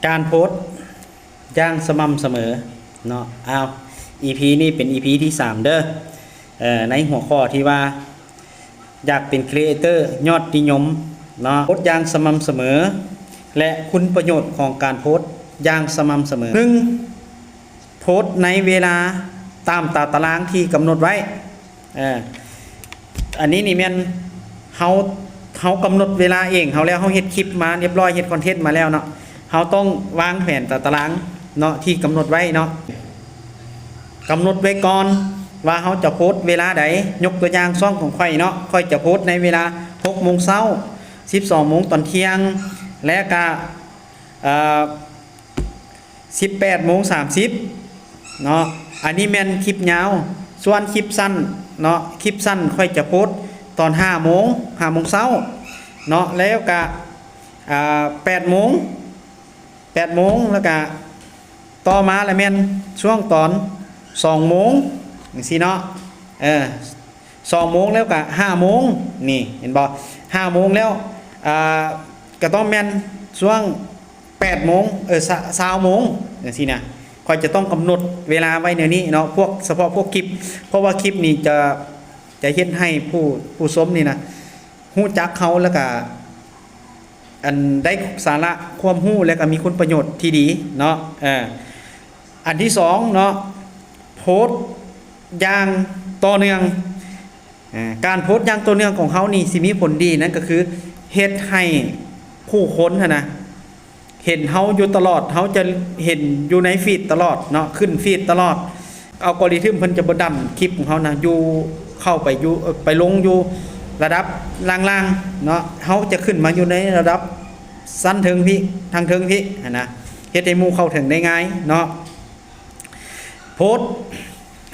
ການໂພສຢ່າງສະໝ່ຳສະເໝີເນາະ. ອ້າວ ອີພີນີ້ເປັນອີພີທີສາມເດີ ເອີ ໃນຫົວຂໍ້ທີ່ວ່າ ຢາກເປັນຄຣີເອເຕີຍອດນິຍົມເນາະ. ໂພສຢ່າງສະໝ່ຳສະເໝີ ແລະ ຄຸນປະໂຫຍດຂອງການໂພສຢ່າງສະໝ່ຳສະເໝີ. ໜຶ່ງ ໂພສໃນເວລາຕາມຕາຕະລາງທີ່ກຳນົດໄວ້. ເອີ ອັນນີ້ນີ້ແມ່ນເຮົາ ເຮົາກຳນົດເວລາເອງເຮົາແລ້ວ, ເຮົາເຮັດຄລິບມາຮຽບຮ້ອຍ, ເຮັດຄອນເທັນມາແລ້ວເນາະ, ເຮົາຕ້ອງວາງແຜນຕາຕະລາງເນາະ ທີ່ກຳນົດໄວ້ເນາະ. ກຳນົດໄວ້ກ່ອນວ່າເຮົາຈະໂພສເວລາໃດ. ຍົກຕົວຢ່າງຊ່ອງຂອງຂ້ອຍເນາະ, ຂ້ອຍຈະໂພສໃນເວລາຫົກໂມງເຊົ້າ, ສິບສອງໂມງຕອນທ່ຽງ ແລະກະ ເອີ ສິບແປດໂມງສາມສິບເນາະ. ອັນນີ້ແມ່ນຄລິບຍາວ. ສ່ວນຄລິບສັ້ນເນາະ, ຄລິບສັ້ນຂ້ອຍຈະໂພສຕອນຫ້າໂມງ, ຫ້າໂມງເຊົ້າເນາະ, ແລ້ວກະ ອາ ແປດໂມງ, ແປດໂມງ ແລ້ວກະຕໍ່ມາລະແມ່ນຊ່ວງຕອນສອງໂມງ ຈັ່ງຊີ້ເນາະ. ເອີ ສອງໂມງແລ້ວກະຫ້າໂມງ ນີ້ເຫັນບໍ່? ຫ້າໂມງແລ້ວ ອາ ກະຕ້ອງແມ່ນຊ່ວງ ແປດໂມງ ເອີ ຊາວໂມງ ຈັ່ງຊີ້ນະ. ຂ້ອຍຈະຕ້ອງກຳນົດເວລາໄວ້ແນວນີ້ເນາະ, ພວກ ສະເພາະພວກຄລິບ ເພາະວ່າຄລິບນີ້ຈະ ຈະເຮັດໃຫ້ຜູ້ ຜູ້ຊົມນີ້ນະ ຮູ້ຈັກເຮົາ ແລ້ວກະ ອັນ ໄດ້ສາລະຄວາມຮູ້ ແລ້ວກະມີຄຸນປະໂຫຍດທີ່ດີເນາະ. ເອີ ອັນທີສອງເນາະ ໂພສຢ່າງຕໍ່ເນື່ອງ. ເອີ ການໂພສຢ່າງຕໍ່ເນື່ອງຂອງເຮົານີ້ຊິມີຜົນດີ, ນັ້ນກໍຄືເຮັດໃຫ້ຜູ້ຄົນຫັ້ນນະ ເຫັນເຮົາຢູ່ຕະຫຼອດ, ເຮົາຈະເຫັນຢູ່ໃນຟີດຕະຫຼອດເນາະ, ຂຶ້ນຟີດຕະຫຼອດ. ອັລກອຣິທຶມເພິ່ນຈະບໍ່ດັນຄລິບຂອງເຮົານະ ຢູ່ ເຂົ້າໄປຢູ່ ເອີ ໄປລົງຢູ່ລະດັບລ່າງໆເນາະ, ເຮົາຈະຂຶ້ນມາຢູ່ໃນລະດັບຊັ້ນເທິງພີ້ ທາງເທິງພີ້ຫັ້ນນະ, ເຮັດໃຫ້ໝູ່ເຂົ້າເຖິງໄດ້ງ່າຍເນາະ. ໂພສ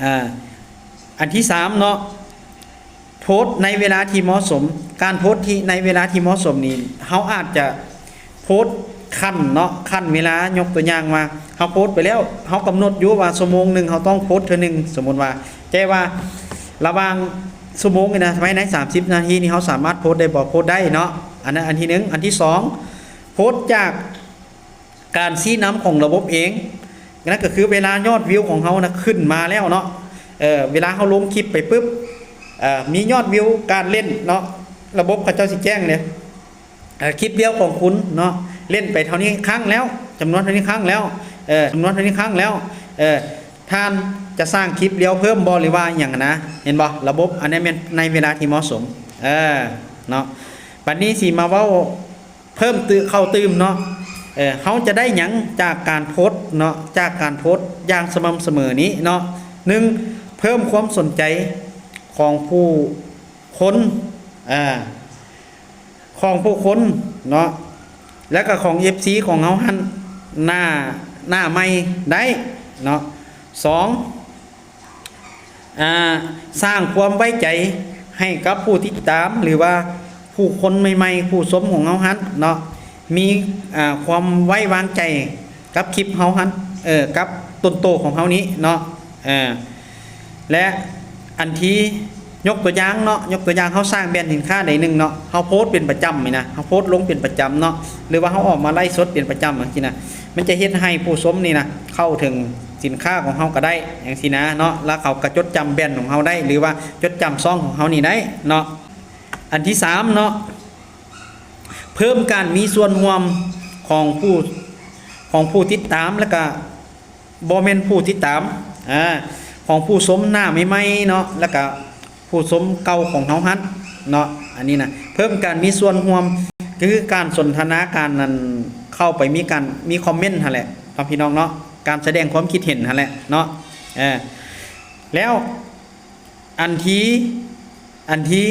ອາ ອັນທີສາມເນາະ ໂພສໃນເວລາທີ່ເໝາະສົມ. ການໂພສທີ່ ໃນເວລາທີ່ເໝາະສົມນີ້ ເຮົາອາດຈະໂພສຂັ້ນເນາະ, ຂັ້ນເວລາ. ຍົກຕົວຢ່າງວ່າ ເຮົາໂພສໄປແລ້ວ, ເຮົາກຳນົດຢູ່ວ່າຊົ່ວໂມງໜຶ່ງເຮົາຕ້ອງໂພສເທື່ອໜຶ່ງ, ສົມມຸດວ່າ. ແຕ່ວ່າລະຫວ່າງຊົ່ວໂມງນີ້ນະ, ພາຍໃນສາມສິບນາທີນີ້ ເຮົາສາມາດໂພສໄດ້ບໍ່? ໂພສໄດ້ເນາະ. ອັນນັ້ນອັນທີໜຶ່ງ. ອັນທີສອງ ໂພສຈາກ ການຊີ້ນຳຂອງລະບົບເອງ, ນັ້ນກໍຄືເວລາຍອດວິວຂອງເຮົານະຂຶ້ນມາແລ້ວເນາະ, ເອີ ເວລາເຮົາລົງຄລິບໄປປຶບ ເອີ ມີຍອດວິວການຫຼິ້ນເນາະ, ລະບົບເຂົາເຈົ້າຊິແຈ້ງເດ້ ເອີ ຄລິບລຽວຂອງຄຸນເນາະ ຫຼິ້ນໄປເທົ່ານີ້ຄັ້ງແລ້ວ, ຈຳນວນເທົ່ານີ້ຄັ້ງແລ້ວ, ເອີ ຈຳນວນເທົ່ານີ້ຄັ້ງແລ້ວ, ເອີ ທ່ານຈະສ້າງຄລິບລຽວເພີ່ມບໍ່ ຫຼືວ່າຫຍັງຫັ້ນນະ, ເຫັນບໍ່? ລະບົບ ອັນນີ້ແມ່ນໃນເວລາທີ່ເໝາະສົມ ເອີ ເນາະ. ບັດນີ້ຊິມາເວົ້າ ເພີ່ມຕື່ມ ເຂົ້າຕື່ມເນາະ, ເອີ ເຮົາຈະໄດ້ຫຍັງຈາກການໂພສເນາະ, ຈາກການໂພສຢ່າງສະໝ່ຳສະເໝີນີ້ເນາະ? ໜຶ່ງ ເພີ່ມຄວາມສົນໃຈຂອງຜູ້ຄົນ ເອີ ຂອງຜູ້ຄົນເນາະ ແລ້ວກໍຂອງເອັຟຊີຂອງເຮົາຫັ້ນ ໜ້າ ໜ້າໃໝ່ໄດ້ເນາະ. ສອງ ອາ ສ້າງຄວາມໄວ້ໃຈໃຫ້ກັບຜູ້ຕິດຕາມ ຫຼືວ່າຜູ້ຄົນໃໝ່ໆ ຜູ້ຊົມຂອງເຮົາຫັ້ນເນາະ, ມີ ອາ ຄວາມໄວ້ວາງໃຈກັບຄລິບເຮົາຫັ້ນ ເອີ ກັບຕົນໂຕຂອງເຮົານີ້ເນາະ. ເອີ ແລະ ອັນທີ່ ຍົກຕົວຢ່າງເນາະ, ຍົກຕົວຢ່າງເຮົາສ້າງແບຣນສິນຄ້າໃດໜຶ່ງເນາະ, ເຮົາໂພສເປັນປະຈຳນີ້ນະ, ເຮົາໂພສລົງເປັນປະຈຳເນາະ ຫຼືວ່າເຮົາອອກມາໄລຟ໌ສົດເປັນປະຈຳຈັ່ງຊີ້ນະ, ມັນຈະເຮັດໃຫ້ຜູ້ຊົມນີ້ນະ ເຂົ້າເຖິງສິນຄ້າຂອງເຮົາກໍໄດ້ຈັ່ງຊີ້ນະເນາະ, ແລ້ວເຂົາກໍຈົດຈຳແບຣນຂອງເຮົາໄດ້ ຫຼືວ່າຈົດຈຳຊ່ອງຂອງເຮົານີ້ໄດ້ເນາະ. ອັນທີສາມເນາະ ເພີ່ມການມີສ່ວນຮ່ວມຂອງຜູ້ ຂອງຜູ້ຕິດຕາມ ແລ້ວກະ ບໍ່ແມ່ນຜູ້ຕິດຕາມ ອາ ຂອງຜູ້ຊົມໜ້າໃໝ່ໆເນາະ ແລ້ວກະຜູ້ຊົມເກົ່າຂອງເຮົາຫັ້ນເນາະ. ອັນນີ້ນະ ເພີ່ມການມີສ່ວນຮ່ວມ ກໍຄືການສົນທະນາ ການນັ້ນ ເຂົ້າໄປມີການ ມີຄອມເມັນຫັ້ນແຫຼະເນາະ ພີ່ນ້ອງເນາະ, ການສະແດງຄວາມຄິດເຫັນຫັ້ນແຫຼະເນາະ. ເອີ ແລ້ວ ອັນທີ ອັນທີ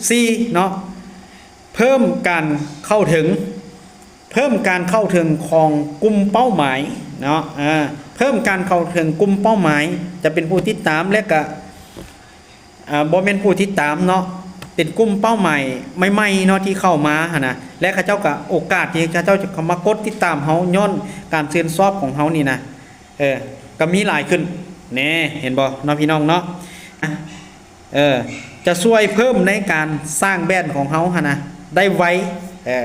ສີ່ເນາະ ເພີ່ມການເຂົ້າເຖິງ ເພີ່ມການເຂົ້າເຖິງຂອງກຸ່ມເປົ້າໝາຍເນາະ, ເອີ ເພີ່ມການເຂົ້າເຖິງກຸ່ມເປົ້າໝາຍ ຈະເປັນຜູ້ຕິດຕາມ ແລະກະ ອາ ບໍ່ແມ່ນຜູ້ຕິດຕາມເນາະ, ເປັນກຸ່ມເປົ້າໝາຍໃໝ່ໆເນາະ ທີ່ເຂົ້າມາຫັ້ນນະ ແລະເຂົາເຈົ້າກະ ໂອກາດທີ່ເຂົາເຈົ້າຈະເຂົ້າມາກົດຕິດຕາມເຮົາ ຍ້ອນການຊື່ນຊອບຂອງເຮົານີ້ນະ ເອີ ກໍມີຫຼາຍຂຶ້ນແນ່ ເຫັນບໍ່ເນາະ ພີ່ນ້ອງເນາະ. ເອີ ຈະຊ່ວຍເພີ່ມໃນການສ້າງແບຣນຂອງເຮົາຫັ້ນນະ ໄດ້ໄວ ເອີ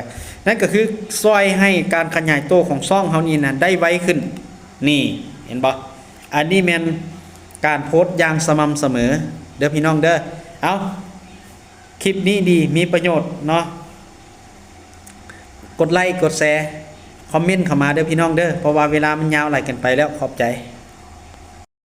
ນັ້ນກໍຄືຊ່ອຍໃຫ້ການຂະຫຍາຍໂຕຂອງຊ່ອງເຮົານີ້ນະໄດ້ໄວຂຶ້ນ. ນີ້ເຫັນບໍ່? ອັນນີ້ແມ່ນການໂພສຢ່າງສະໝ່ຳສະເໝີເດີພີ່ນ້ອງເດີ. ເອົາ ຄລິບນີ້ດີ ມີປະໂຫຍດເນາະ, ກົດໄລ້ກົດແຊ ຄອມເມັນເຂົ້າມາເດີພີ່ນ້ອງເດີ ເພາະວ່າເວລາມັນຍາວຫຼາຍເກີນໄປແລ້ວ. ຂອບໃຈ.